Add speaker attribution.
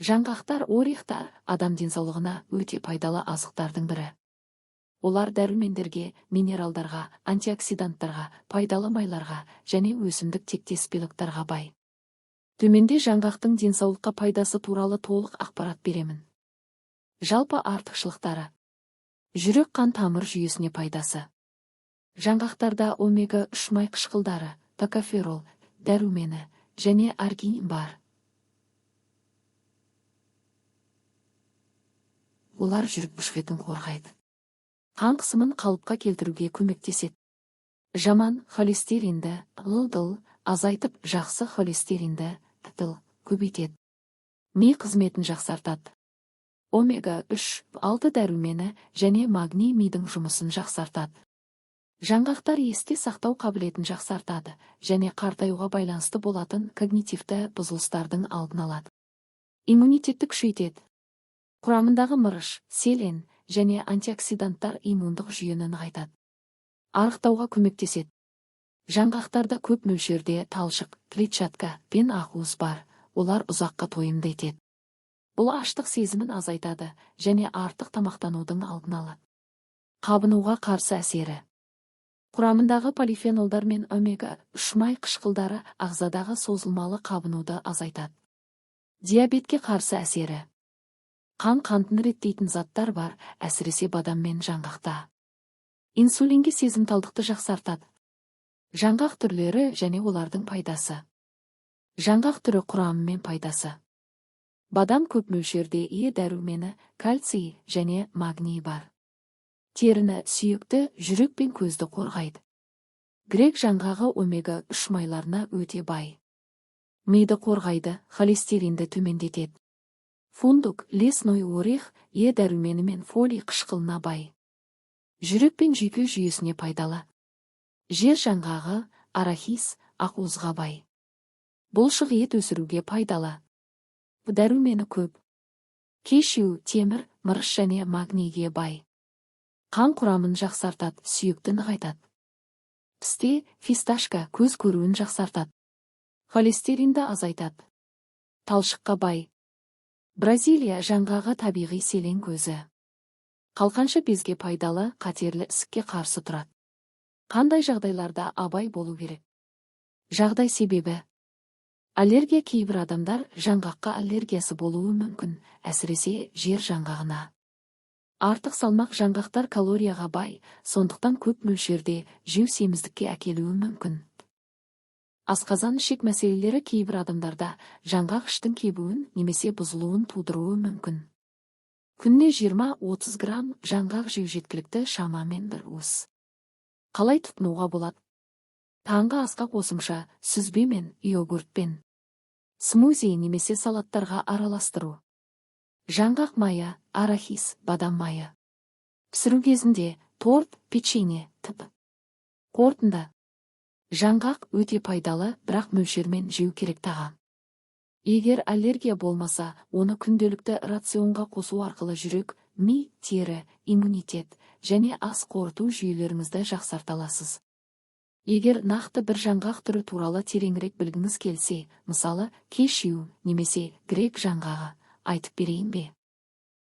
Speaker 1: Жаңғақтар, орехтар адам денсаулығына өте пайдалы азықтардың бірі. Олар дәрумендерге, минералдарға, антиоксиданттарға, пайдалы майларға және өсімдік тектес белоктарға бай. Төменде жаңғақтың денсаулыққа пайдасы туралы толық ақпарат беремін. Жалпы артықшылықтары. Жүрек қан тамыр жүйесіне пайдасы. Жаңғақтарда омега-3 май қышқылдары, токоферол, дәрумені және аргинин бар. Олар жүрек бұлшықетін қорғайды. Қан қысымын қалыпқа келтіруге көмектеседі. Жаман холестеринді, ЛДЛ, азайтып, жақсы холестеринді, ТЛ, көбейтеді. Ми қызметін жақсартады. Омега-3, 6 дәрумені және магний мидың жұмысын жақсартады. Жаңғақтар есте сақтау қабілетін жақсартады және қартаюға байланысты болатын когнитивті бұзылыстардың алдын алады. Иммунитетті күшейтеді. Құрамындағы мырыш, селен және антиоксиданттар иммундық жүйені нығайтады. Арықтауға көмектеседі. Жаңғақтарда көп мөлшерде талшық, клетчатка пен ақуыз бар, олар ұзаққа тойымды етеді. Бұл аштық сезімін азайтады және артық тамақтанудың алдын алады. Қабынуға қарсы әсері. Құрамындағы полифенолдар мен омега-3 май қышқылдары ағзадағы созылмалы қабынуды азайтады. Диабетке қарсы әсері. Қан қантын реттейтін заттар бар, әсіресе бадам мен жаңғақта. Инсулинге сезімталдықты жақсартады. Жаңғақ түрлері және олардың пайдасы. Жаңғақ түрі құрамы мен пайдасы. Бадам көп мөлшерде Е дәрумені, кальций және магний бар. Теріні, сүйекті, жүрек пен көзді қорғайды. Грек жаңғағы омега-3 майларына өте бай. Миды қорғайды, холестеринді төмендетеді. Фундук, лесной орех, Е дәрумені мен фолий қышқылына бай. Жүрек пен жүйке жүйесіне пайдалы. Жер жаңғағы, арахис, ақуызға бай. Бұлшық ет өсіруге пайдалы. Дәрумені көп. Кешью, темір, мырыш және магнийге бай. Қан құрамын жақсартады, сүйекті нығайтады. Пісте, фисташка көз көруін жақсартады. Холестеринді азайтады. Талшыққа бай. Бразилия жаңғағы табиғи селен көзі. Қалқанша безге пайдалы, қатерлі ісікке қарсы тұрады. Қандай жағдайларда абай болу керек? Жағдай себебі. Аллергия. Кейбір адамдар жаңғаққа аллергиясы болуы мүмкін, әсіресе жер жаңғағына. Артық салмақ. Жаңғақтар калорияға бай, сондықтан көп мөлшерде жеу семіздікке әкелуі мүмкін. Асқазан ішек мәселелері. Кейбір адамдарда жаңғақ іштің кебуін немесе бұзылуын тудыруы мүмкін. Күніне 20-30 грамм жаңғақ жеу жеткілікті, шамамен бір уыс. Қалай тұтынуға болады? Таңғы асқа қосымша, сүзбемен, йогуртпен. Смузи немесе салаттарға араластыру. Жаңғақ майы, арахис, бадам майы. Пісіру кезінде, торт, печенье, т.п. Қорытынды. Жаңғақ өте пайдалы, бірақ мөлшермен жеу керек тағам. Егер аллергия болмаса, оны күнделікті рационға қосу арқылы жүрек, ми, тері, иммунитет және ас қорыту жүйелеріңізді жақсарта аласыз. Егер нақты бір жаңғақ түрі туралы тереңірек білгіңіз келсе, мысалы, кешью немесе грек жаңғағы, айтып берейін бе?